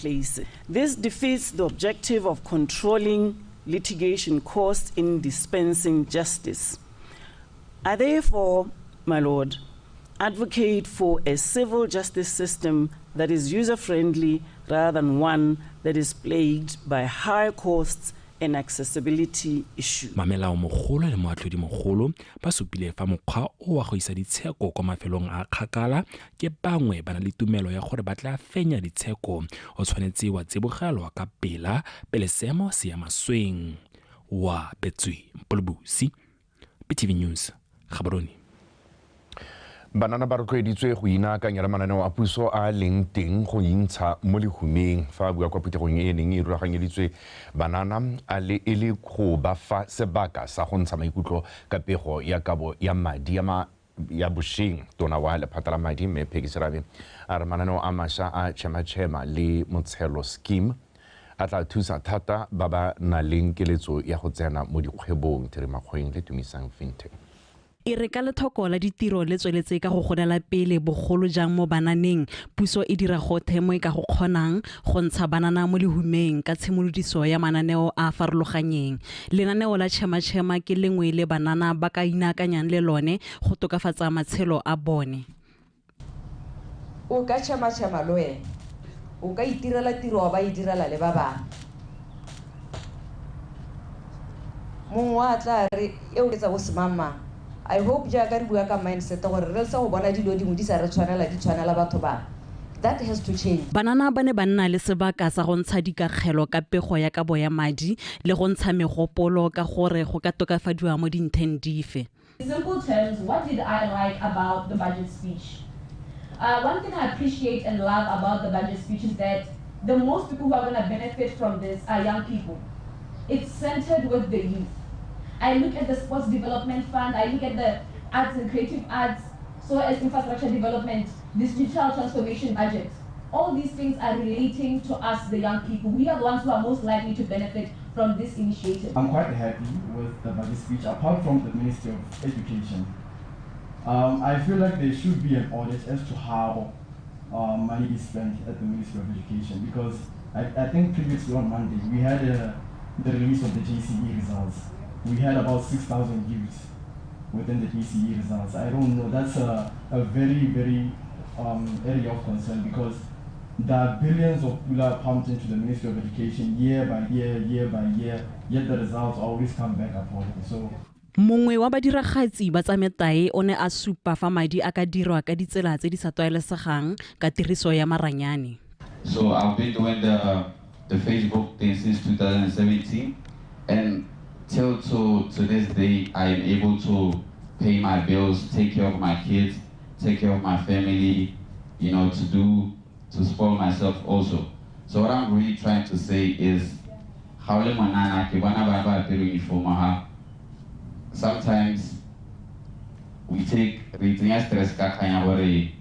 places. This defeats the objective of controlling litigation costs in dispensing justice. I therefore, my lord, advocate for a civil justice system that is user-friendly rather than one that is plagued by high costs and accessibility issues. Mamelao mogolo le moatlhodi mogolo ba supile fa mokgwa o wa go isa ditsheko kwa mafelong a kgakala ke bangwe ba na le tumelo ya gore ba tla fenya ditsheko o tshwanetse wa tsibogelwa ka pela pele seemo se ya masweng. Wa Betswe Mpolobusi, BTV News, Gaborone. Banana ba rotloeditswe go inaakanya le mananeo a puso a leng teng go intsha mo lehumeng. Fa a bua kwa phuthegong e e neng e rulaganyeditswe banana a le e le go ba fa sebaka sa go ntsha maikutlo ka pego ya kabo ya madi ya bošeng, tona wa lephata la madi mme Peggy Serabe a re mananeo a mašwa a Chema-Chema le Motshelo scheme a tla thusa thata ba ba nang le keletso ya go tsena mo dikgwebong. Thirimakgweng le Tumisang Fintech. E re ka lethoko la ditiro le tsweletse ka go golela pele bogolo jang mo bananeng, puso e dira gothe mo e ka go kgonang go ntsha banana mo lehumeng ka tshimolodiso ya mananeo a a farologanyeng. Lenaneo la Chema-Chema ke lengwe le banana ba ka inaakanyang le lone go tokafatsa matshelo a bone. O ka chema-chema le wena, o ka itirela tiro wa ba e direla le ba bangwe. Mongwe wa tla re eo ke tsa bo semang-mang. I hope jaaka re bua ka mindset gore re lesa go bona dilo dingwe di sa re tshwanela, di tshwanela batho bangwe. That has to change. Banana ba ne ba nna le sebaka sa go ntsha dikakgelo ka pego ya kabo ya madi le go ntsha megopolo ka gore go ka tokafadiwa mo dintlheng dife. In simple terms, what did I like about the budget speech? One thing I appreciate and love about the budget speech is that the most people who are going to benefit from this are young people. It's centered with the youth. I look at the Sports Development Fund, I look at the arts and creative arts, so as infrastructure development, this digital transformation budget. All these things are relating to us, the young people. We are the ones who are most likely to benefit from this initiative. I'm quite happy with the budget speech, apart from the Ministry of Education. I feel like there should be an audit as to how money is spent at the Ministry of Education, because I think previously on Monday, we had the release of the JCE results. We had about 6,000 youths within the JCE results. I don't know, that's a very, very area of concern, because there are billions of pula pumped into the Ministry of Education year by year, year by year, yet the results always come back appalling. So Mongwe wa badiragatsi ba tsa metae o ne a supa fa madi a ka dirwa ka ditsela tse di sa tlwaelesegang ka tiriso ya maranyane. So I've been doing the Facebook thing since 2017, and till to this day I am able to pay my bills, take care of my kids, take care of my family, you know, to spoil myself also. So what I'm really trying to say is, ga o le monana, ke bona ba ba apere uniform ha. Sometimes we take re tsenya stress ka kgang ya gore,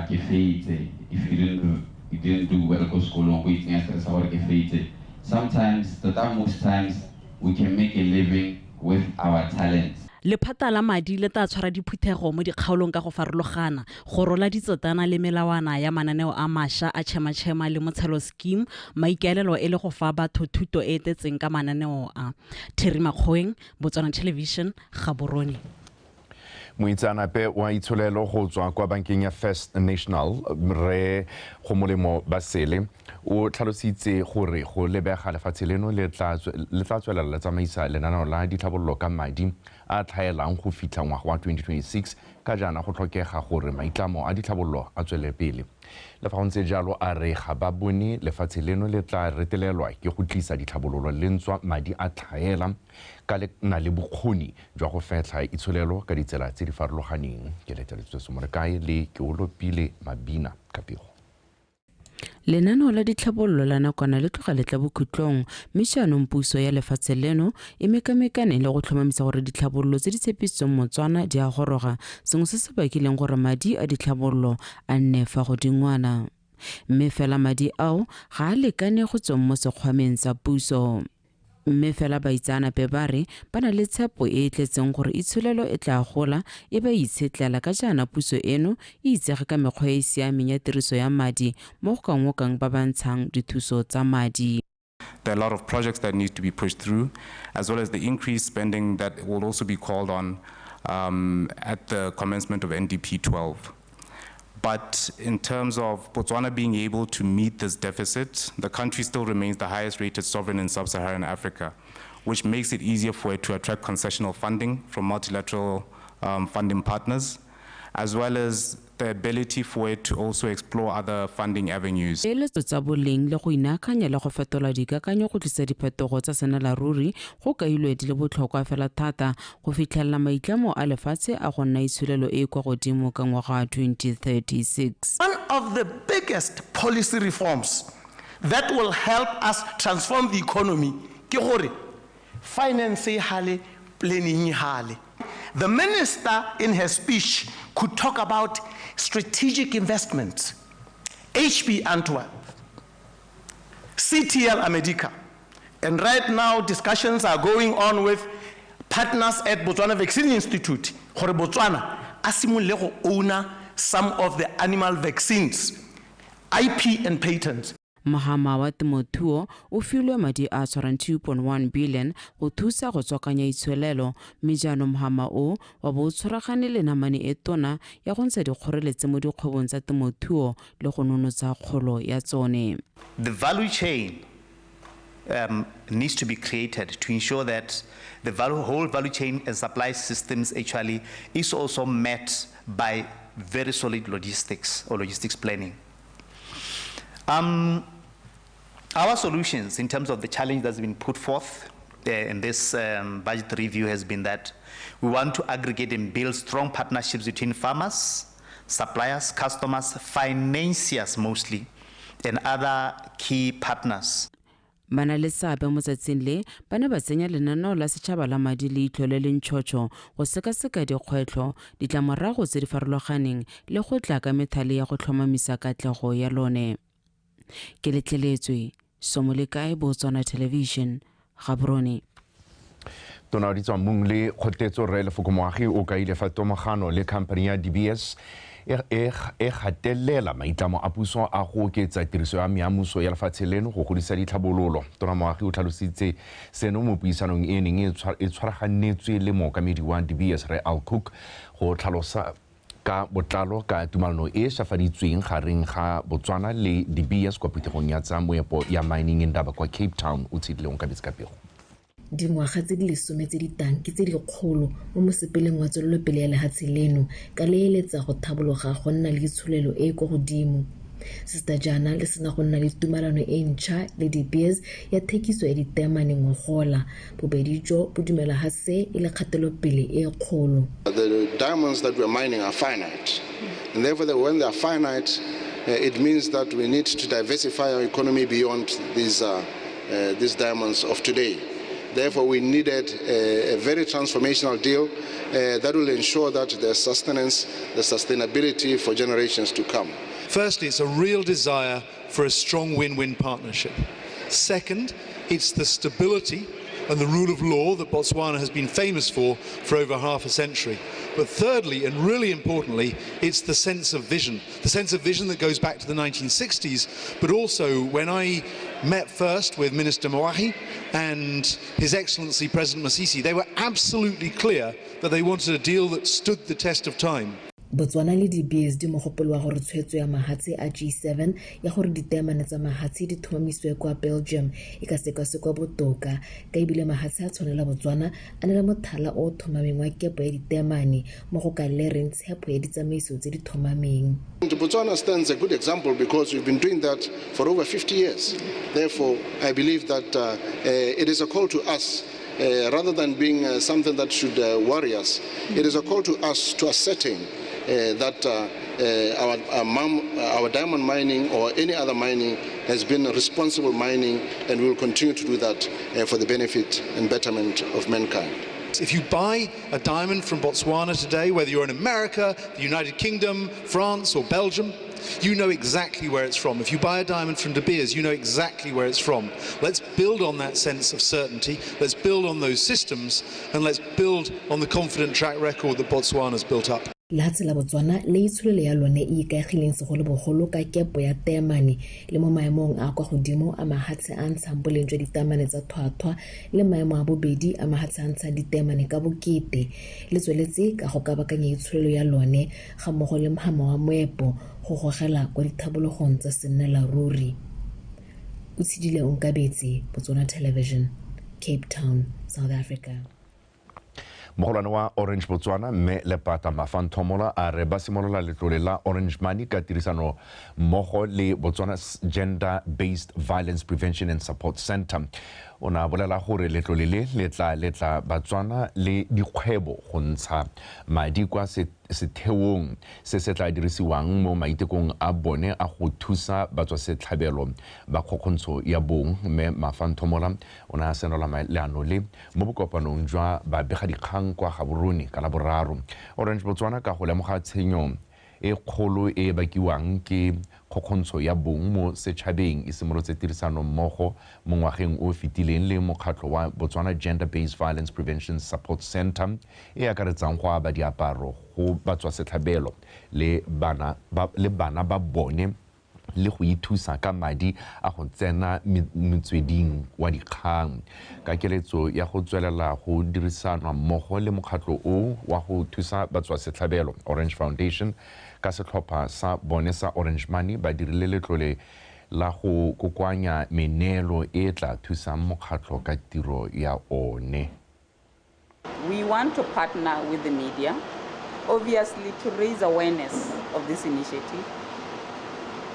ke feitse. If you didn't do well ko sekolong, o itsenya stress ya gore ke feitse. Sometimes, tota most times, we can make a living with our talents. Lephata la madi le tla tshwara diphuthego mo dikgaolong ka go farologana go rola ditsetana le melawana ya mananeo a mašwa a Chema-Chema le Motshelo scheme, maikaelelo e le go fa batho thuto e e tletseng ka mananeo a. Thierry Makgoeng, Botswana Television, Gaborone. Moitseanape wa itsholelo go tswa kwa bankeng ya First National, Rre Gomolemo Basele, o tlhalositse gore go lebega lefatshe leno le tla tswelela le tsamaisa lenaneo la ditlhabololo ka madi a tlhaelang go fitlha ngwaga wa 2026, ka jaana go tlhokega gore maitlamo a ditlhabololo a tswele pele. Le fa go ntse jalo, a re ga ba bone lefatshe leno le tla retelelwa ke go tlisa ditlhabololo le ntswa madi a tlhaela ka le na le bokgoni jwa go fetlha itsholelo ka ditsela tse di farologaneng. Ke leteletswe Somorekae le Keolopile Mabina ka pego. Lenaneo la ditlhabololo la nakwana le tloga le tla bokhutlong, mme jaanong puso ya lefatshe leno e mekamekane le go tlhomamisa gore ditlhabololo tse di tshepisitsweng Motswana di a goroga, sengwe se se bakileng gore madi a ditlhabololo a nne fa godingwana. Mme fela madi ao ga a lekane go tsweng mo sekgwameng sa puso. Mme fela baitseanape ba re ba na le tshepo e e tletseng gore itsholelo e tla gola e ba itshetlela ka jaana puso eno e itsege ka mekgwa e e siameng ya tiriso ya madi mo go ka ngokang ba ba ntshang dithuso tsa madi. There are a lot of projects that need to be pushed through, as well as the increased spending that will also be called on at the commencement of NDP 12. But in terms of Botswana being able to meet this deficit, the country still remains the highest rated sovereign in sub-Saharan Africa, which makes it easier for it to attract concessional funding from multilateral funding partners, as well as the ability for it to also explore other funding avenues. Peeletso tsa boleng le go inaakanya le go fetola dikakanyo go tlisa diphetogo tsa senela ruri go kailwe di le botlhokwa fela thata go fitlhelela maitlamo a lefatshe a go nna itsholelo e e kwa godimo ka ngwaga wa 2036. One of the biggest policy reforms that will help us transform the economy ke gore finance e hale, planning e hale. The minister in her speech could talk about strategic investments, HP Antwerp, CTL Amedica, and right now discussions are going on with partners at Botswana Vaccine Institute, gore Botswana a simolole go owner some of the animal vaccines, IP and patents. Mohama wa temothuo o filwe madi a tshwarang 2.1 billion go thusa go tswakanya itsholelo, mme jaanong mohama o wa bo o tshwaragane le namane e tona ya go ntsha dikgoreletsi mo dikgwebong tsa temothuo le go nonotsha kgolo ya tsone. The value chain needs to be created to ensure that the whole value chain and supply systems actually is also met by very solid logistics or logistics planning. Our solutions in terms of the challenge that's been put forth in this budget review has been that we want to aggregate and build strong partnerships between farmers, suppliers, customers, financiers mostly, and other key partners. Ba na le seabe mo tsatsing le ba ne ba tsenya lenaneo la setšhaba la madi leitlho le le ntšhotšho go sekaseka dikgwetlho, ditlamorago tse di farologaneng le go tla ka methale ya go tlhomamisa katlego ya lone. Ke letleletswe Somolekae, Botswana Television, Gaborone. Tona wa ditswammung le kgotletso Rre Lefoko Moagi o kaile fa tomagano le company ya DBS e gatelela maitlamo a puso a go oketsa tiriso ya meamuso ya lefatshe leno go godisa ditlhabololo. Tona Moagi o tlhalositse seno mo puisanong e neng e tshwaraganetswe le mookamedi wa DBS Rre Al Cook go tlhalosa ka botlalo ka tumalano e shafaditsweng gareng ga Botswana le DBS kwa phuthegong ya tsa moepo ya Mining Indaba kwa Cape Town. O tshedile ka betsa pego. Dingwaga tse di 10 tse di tang ke tse dikgolo mo mosepeleng wa tswelelopele ya lehatshe leno ka le eletsa go thabologa go nna le itsholelo e e kwa godimo. Sister jaana le sena go nna le tumalano e ntšha le DBS ya thekiso ya diteemane ngogola. Bobedi jo bo dumela ha se e le kgatelopele e kgolo. The diamonds that we're mining are finite, and therefore when they are finite, it means that we need to diversify our economy beyond these diamonds of today. Therefore, we needed a very transformational deal that will ensure that there's sustenance, the sustainability for generations to come. Firstly, it's a real desire for a strong win-win partnership. Second, it's the stability and the rule of law that Botswana has been famous for over half a century. But thirdly, and really importantly, it's the sense of vision. The sense of vision that goes back to the 1960s, but also when I met first with Minister Moahi and His Excellency President Masisi, they were absolutely clear that they wanted a deal that stood the test of time. Botswana le DBS di mogopolo wa gore tshwetso ya mahatshe a G7 ya gore diteemane tsa mahatshe di thomamisiwe kwa Belgium e ka sekasekwa botoka ka ebile mahatshe a tshwanela Botswana a na le mothala o thomameng wa kepo ya diteemane mo go ka lereng tshepo ya ditsamaiso tse di thomameng. Botswana stands a good example because we've been doing that for over 50 years. Therefore, I believe that it is a call to us, rather than being something that should worry us, it is a call to us to ascertain that our diamond mining or any other mining has been responsible mining, and we will continue to do that for the benefit and betterment of mankind. If you buy a diamond from Botswana today, whether you're in America, the United Kingdom, France or Belgium, You know exactly where it's from. If you buy a diamond from De Beers, you know exactly where it's from. Let's build on that sense of certainty. Let's build on those systems, and let's build on the confident track record that Botswana's built up. Lehatshe la Botswana le itsholelo ya lone e ikaegileng segolobogolo ka kepo ya teemane le mo maemong a kwa godimo a mahatshe a ntshang boleng jwa ditaemane tsa tlhwatlhwa le maemo a bobedi a mahatshe a ntshang ditaemane ka bokete le tsweletse ka go kabakanya itsholelo ya lone ga mmogo le mhama wa moepo go gogela kwa dithabologong tsa sennelaruri. O tshedile Onkabetse, Botswana Television, Cape Town, South Africa. Mogolwane wa Orange Botswana mme Lepata Mafanthomola a re ba simolola letlole la Orange Money ka tirisano mmogo le Botswana Gender Based Violence Prevention and Support Center. O ne a bolela gore letlole le le tla letla Batswana le dikgwebo go ntsha madi kwa setheong se se tla dirisiwang mo maitekong a bone a go thusa batswasetlhabelo ba kgokgontsho ya bong. Mme Mafanthomola o ne a senola leano le mo bokopanong jwa babegadikgang kwa Gaborone ka Laboraro. Orange Botswana ka go lemoga tshenyo e kgolo e bakiwang ke kgokgontsho ya bong mo setšhabeng e simolotse tirisano mmogo mo ngwageng o fetileng le mokgatlho wa Botswana Gender Based Violence Prevention Support Center e akaretsang go aba diaparo go batswasetlhabelo le bana ba bone le go ithusa ka madi a go tsena metsweding wa dikgang. Ka keletso ya go tswelela go dirisanwa mmogo le mokgatlho o wa go thusa batswasetlhabelo Orange Foundation ka setlhopha sa bone sa Orange Money ba dirile letlole la go kokoanya meneelo e tla thusang mokgatlho ka tiro ya one. We want to partner with the media, obviously, to raise awareness of this initiative.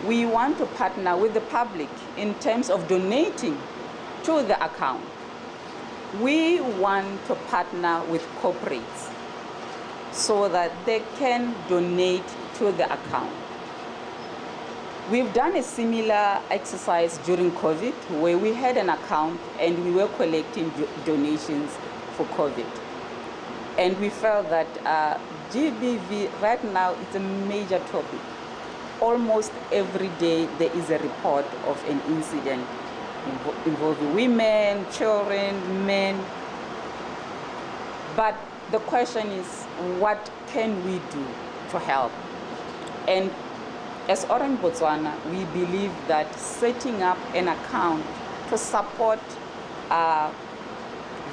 We want to partner with the public in terms of donating to the account. We want to partner with corporates so that they can donate to the account. We've done a similar exercise during COVID where we had an account and we were collecting donations for COVID. And we felt that GBV right now is a major topic. Almost every day there is a report of an incident involving women, children, men. But the question is, what can we do to help? And as Orange Botswana, we believe that setting up an account to support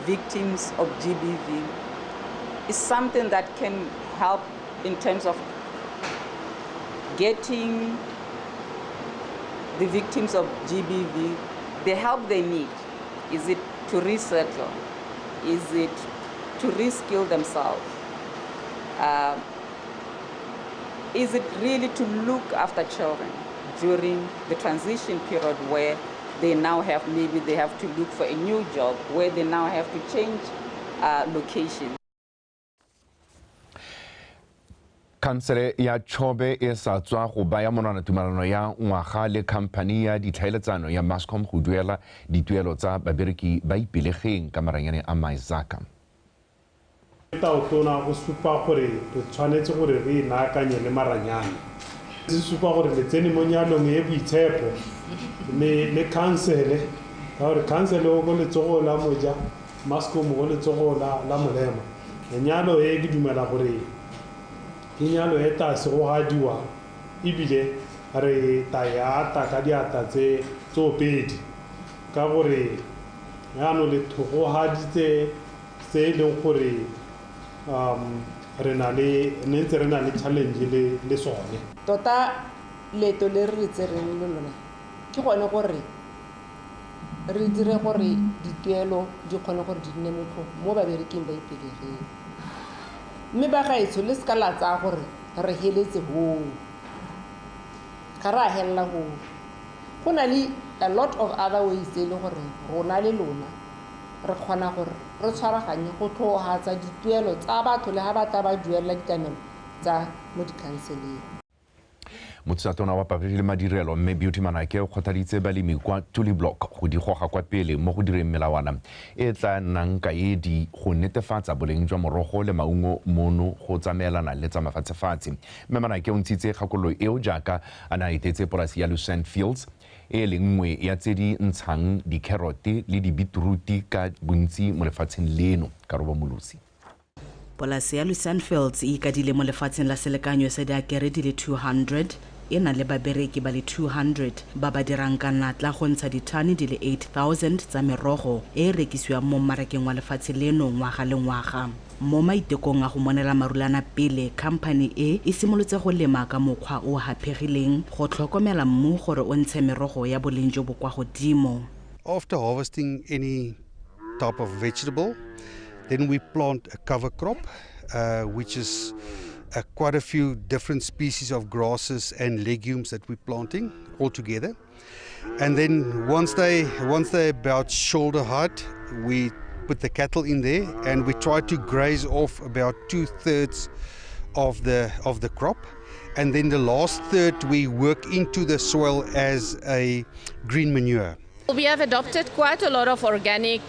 victims of GBV is something that can help in terms of getting the victims of GBV the help they need. Is it to resettle? Is it to reskill themselves? Is it really to look after children during the transition period where they now have, maybe they have to look for a new job, where they now have to change location? Khansele ya Chobe e sa tswa go baya monwana tumalano ya ngwaga le khamphani ya ditlhaeletsano ya Mascom go duela dituelo tsa babereki ba ipelegeng ka maranyane a Maizaka. Tautona o supa gore re tshwanetse gore re inaakanye le maranyane. Se supa gore le tsene mo nyalong e boitshepo le khansele, ka gore khansele o go letsogo la moja, Mascom go letsogo la molema. Lenyalo e ke dumela gore ke nyalo e tla segogadiwa ebile re ta ya ata ka diatla tse tsopedi ka gore jaanong le thogogaditse se e leng gore re na le ne ntse re na le challenge le sone. Tota leeto le re le tsereng le lona ke gone gore re dire gore dituelo di kgone gore di nne motlhofo mo babereking ba ipelegeng. Mme ba gaetsho le seka la tsaya gore re heletse hoo, ga re a helela hoo. Go na le a lot of other ways tse e leng gore rona le lona re kgona gore re tshwaraganye go tlhogatsa dituelo tsa batho le ga ba tla ba duelela ditlamelo tsa mo dikhanseleng. Motsatona wa pabalesego le madirelo mme Beauty Manake o kgothaditse balemi kwa Tuli Block go di goga kwa pele mo go direng melawana e tla nnang kaedi go netefatsa boleng jwa morogo le maungo mono go tsamaelana le tsa mafatshefatshe. Mme Manake o ntshitse kgakololo eo jaaka a ne a etetse polasi ya Lucerne Fields e le nngwe ya tse di ntshang dikherote le dibitruti ka bontsi mo lefatsheng leno. Karabo Molosi. Polase ya Lucerne Fields e ikadile mo lefatsheng la selekanyo sa diakere di le 200, e na le babereki ba le 200 ba ba dirang ka natla go ntsha dithane di le 8000 tsa merogo e e rekisiwang mo mmarakeng wa lefatshe leno ngwaga le ngwaga. Mo maitekong a go monela marulana pele, khamphane e e simolotse go lema ka mokgwa o haphegileng go tlhokomela mmu gore o ntshe merogo ya boleng jo bo kwa godimo. After harvesting any type of vegetable, then we plant a cover crop, which is quite a few different species of grasses and legumes that we're planting all together. And then once they're about shoulder height, we put the cattle in there and we try to graze off about 2/3 of the crop. And then the last third we work into the soil as a green manure. We have adopted quite a lot of organic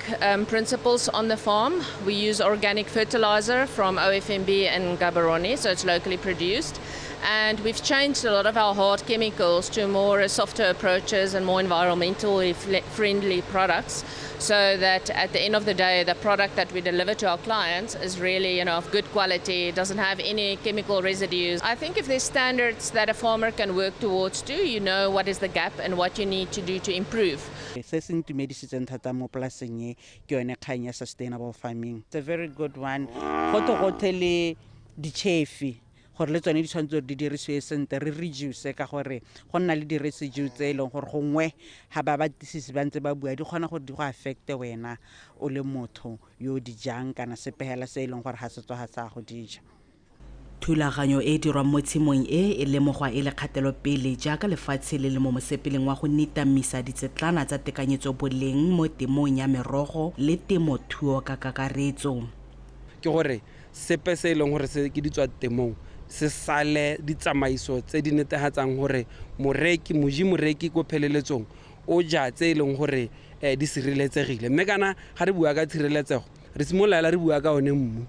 principles on the farm. We use organic fertilizer from OFMB and Gaborone, so it's locally produced. And we've changed a lot of our hard chemicals to more softer approaches and more environmentally friendly products, so that at the end of the day, the product that we deliver to our clients is really, of good quality, doesn't have any chemical residues. I think if there's standards that a farmer can work towards too, you know what is the gap and what you need to do to improve. Se se ntumedisitseng thata mo polaseng e ke yone kgang ya sustainable farming. It's a very good one. Gote le ditšhefi gore le tsone di tshwanetse gore di dirisiwe sentle, re reduce ka gore go nna le di-residue tse e leng gore gongwe ga ba batlisisi ba ntse ba bua di kgona gore di go affecte wena o le motho yo di jang kana sepegela se e leng gore ga se tswa ga sa go dija. Thulaganyo e dirwang mo tshimong e e lemogwa e le kgatelopele jaaka lefatshe le le mo mosepeleng wa go nitamisa ditsetlana tsa tekanyetso boleng mo temong ya merogo le temothuo ka kakaretso. Ke gore sepe se e leng gore se ke di tswa temong se sale ditsamaiso tse di netefatsang gore moreki moji moreki ko pheleletsong o ja tse e leng gore di sireletsegile. Mme kana ga re bua ka tshireletsego re simolola re bua ka one mmu,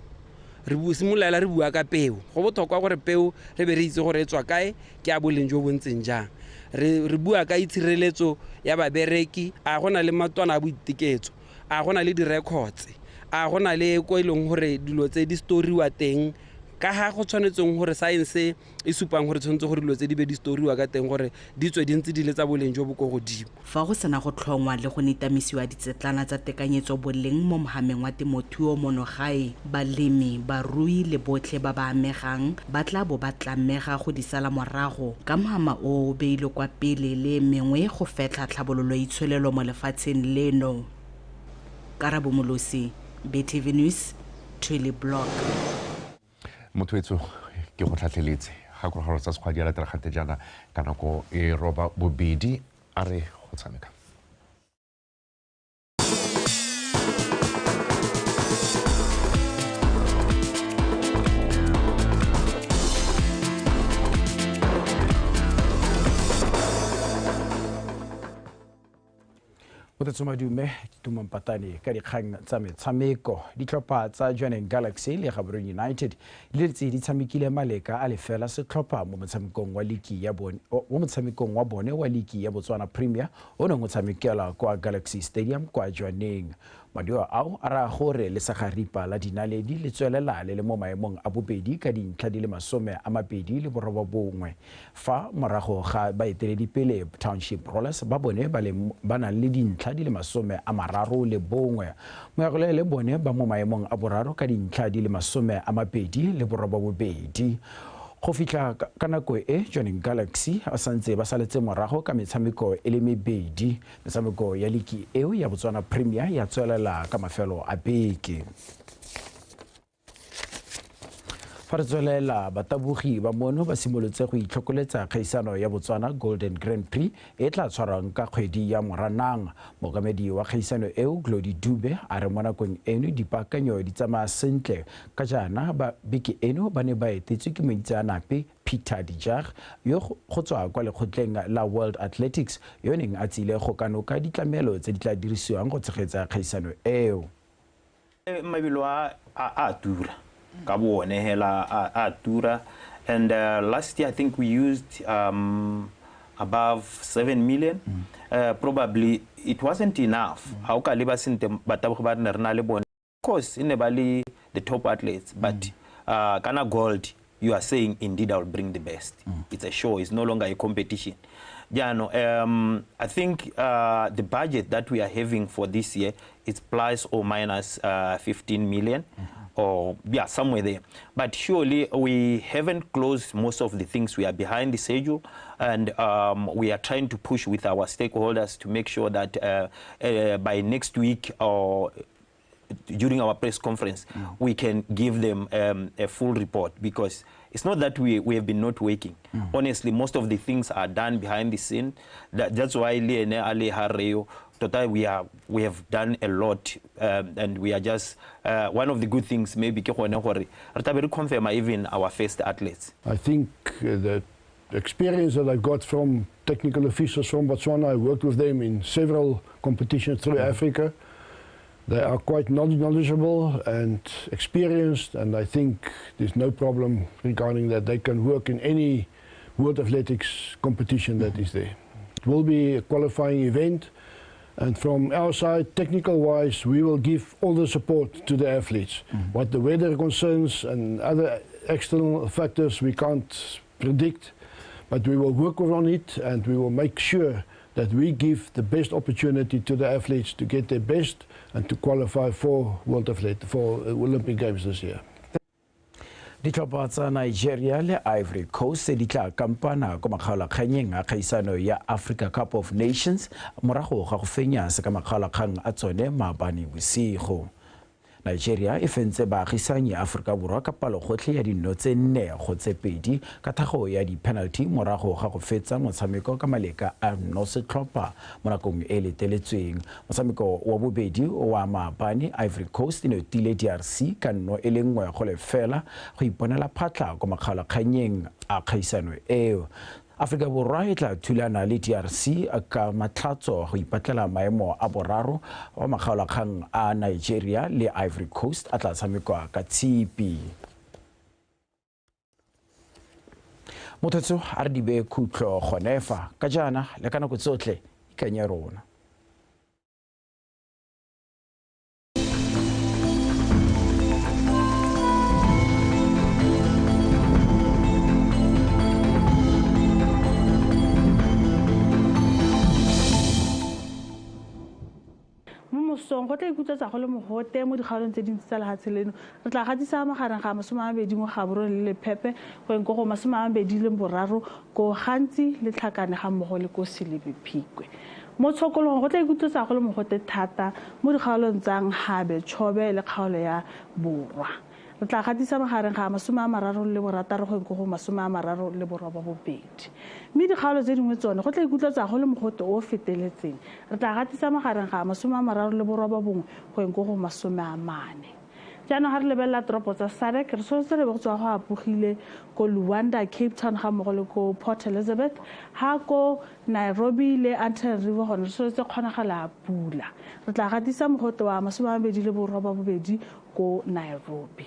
re simolola re bua ka peo. Go botlhokwa gore peo re be re itse gore e tswa kae, ke a boleng jo bo ntseng jang. Re bua ka itshireletso ya babereki, a gona le matwana a boiteketso, a gona le di-records, a gona le ko e leng gore dilo tse di storiwa teng ka ga go tshwanetseng gore science e supang gore tshwanetse gore dilo tse di be di storiwa ka teng gore di tswe di ntse di le tsa boleng jo bo ko godimo. Fa go sena go tlhongwa le go nitamisiwa ditsetlana tsa tekanyetso boleng mo mohameng wa temothuo mono gae, balemi, barui le botlhe ba ba amegang ba tla bo ba tlamega go di sala morago ka mohama o o beilwe kwa pele le mengwe go fetlha tlhabololo itsholelo mo lefatsheng leno. Karabo Molosi, BTV News, Tuli Block. Motho etso ke go tlhatlheletse gakologelo tsa sekgwa di a latela gante jaana ka nako e 8:30 a re go tshameka. Madume Tumang Patane ka dikgang tsa metshameko. Ditlhopha tsa Jwaneng Galaxy le Gaborone United di tse di tshamekile maleka a lefela setlhopha mo motshamekong wa ligi ya bone mo motshamekong wa bone wa ligi ya Botswana Premier o neng o tshamekela kwa Galaxy Stadium kwa Jwaneng. Maduo ao a raya gore lesagaripa la dinaledi le tswelela le le mo maemong a bobedi ka dintlha di le 29 fa morago ga baeteledipele Township Rollers ba bone ba nang le dintlha di le 31. Moyagole le bone ba mo maemong a boraro ka dintlha di le 29. Go fitlha ka nako e Jwaneng Galaxy a santse ba saletse morago ka metshameko e le mebedi. Metshameko ya ligi eo ya Botswana Premier ya tswelela ka mafelo a beke. Fa Fa re tswelela, batabogi ba mono ba simolotse go itlhokoletsa kgaisano ya Botswana Golden Grand Prix e tla tshwarwang ka kgwedi ya Moranang. Mookamedi wa kgaisano eo, Glody Dube, a re mo nakong eno dipaakanyo di tsamaya sentle ka jaana ba beke eno ba ne ba etetswe ke moitseanape Peter de Jager yo go tswa kwa lekgotleng la World Athletics yo neng a tsile go kanoka ditlamelo tse di tla dirisiwang go tshegetsa kgaisano eo. Mabelo a tura ka bo one hela a tura, and last year I think we used above 7 million. Probably it wasn't enough. Ha o ka leba sentle batabogi ba ne re na le bone, of course e ne ba le the top athletes, but kana gold, you are saying indeed I will bring the best. It's a show, it's no longer a competition. Jaanong, I think the budget that we are having for this year is plus or minus 15 million, or yeah, somewhere there. But surely we haven't closed most of the things. We are behind the schedule, and we are trying to push with our stakeholders to make sure that by next week or during our press conference, we can give them a full report, because it's not that we have been not working. Honestly, most of the things are done behind the scene. That's why le Ale Hareo, tota we have done a lot, and we are just one of the good things maybe ke gone gore re tla be re confirm even our first athletes. I think the experience that I got from technical officials from Botswana, I worked with them in several competitions through Africa. They are quite knowledgeable and experienced, and I think there's no problem regarding that. They can work in any World Athletics competition that is there. It will be a qualifying event, and from our side, technical-wise, we will give all the support to the athletes. What the weather concerns and other external factors, we can't predict, but we will work on it, and we will make sure that we give the best opportunity to the athletes to get their best and to qualify for World Athlete, for Olympic Games this year. Ditlhopha tsa Nigeria le Ivory Coast di tla kampana ko makgaolakganyeng a kgaisano ya Africa Cup of Nations morago ga go fenya se ka makgaolakgang a tsone maabane bosigo. Nigeria e fentse baagisanyi Afrika Borwa ka palogotlhe ya dino tse 4-2 ka thago ya di-penalty morago ga go fetsa motshameko ka maleka a nno setlhopha mo nakong e leteletsweng. Motshameko wa bobedi wa maabane, Ivory Coast e notile DRC ka 1-0 go iponela phatlha ko makgaolakganyeng a kgaisano eo. Afrika Borwa e tla thulana le DRC ka matlhatso go ipatlela maemo a boraro wa makgaolakgang a Nigeria le Ivory Coast a tla tshamekwa ka Tshipi. Mothetso a re di beye khutlo gone fa ka jaana le ka nako tsotlhe ikanye rona. Mosong go tla ikutlwetsa go le mogote mo dikgaolong tse dintsi tsa lehatshe leno. Re tla gatisa magareng ga 20 mo Gaborone le Lephepe go eng ko go 23 ko Gantsi le Tlhakane ga mmogo le ko Selebi Phikwe. Mo tshokolong go tla ikutlwetsa go le mogote thata mo dikgaolong tsa Nhabe, Chobe le kgaolo ya Borwa. Re tla gatisa magareng ga 36 go eng ko go 38. Mme dikgaolo tse dingwe tsone go tla ikutlwetsa go le mogote o feteletseng. Re tla gatisa magareng ga 39 go eng ko go 40. Jaanong ga re lebelela toropo tsa SADC, re tshwanetse re be go tswa go apogile ko Luanda, Cape Town ga mmogo le ko Port Elizabeth, ha ko Nairobi le Antananarivo gone re tshwanetse kgonagala ya pula. Re tla gatisa mogote wa 28 ko Nairobi.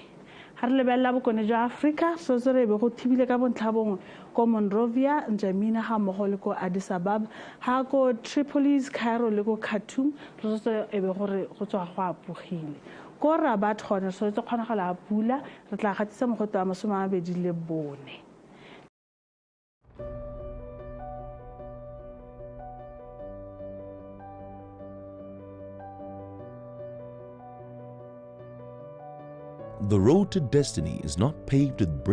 Ha re lebelela bokone jwa Afrika, re tshwanetse re be go thibile ka bontlha bongwe ko Monrovia, N'Djamena ga mmogo le ko Addis Ababa, ha ko Tripolis, Cairo le ko Khartoum, re tshwanetse e be gore go tswa go apogile. Ko Rabat gone re tshwanetse kgonagala ya pula, re tla gatisa mogote wa 24. The road to destiny is not paved with bricks.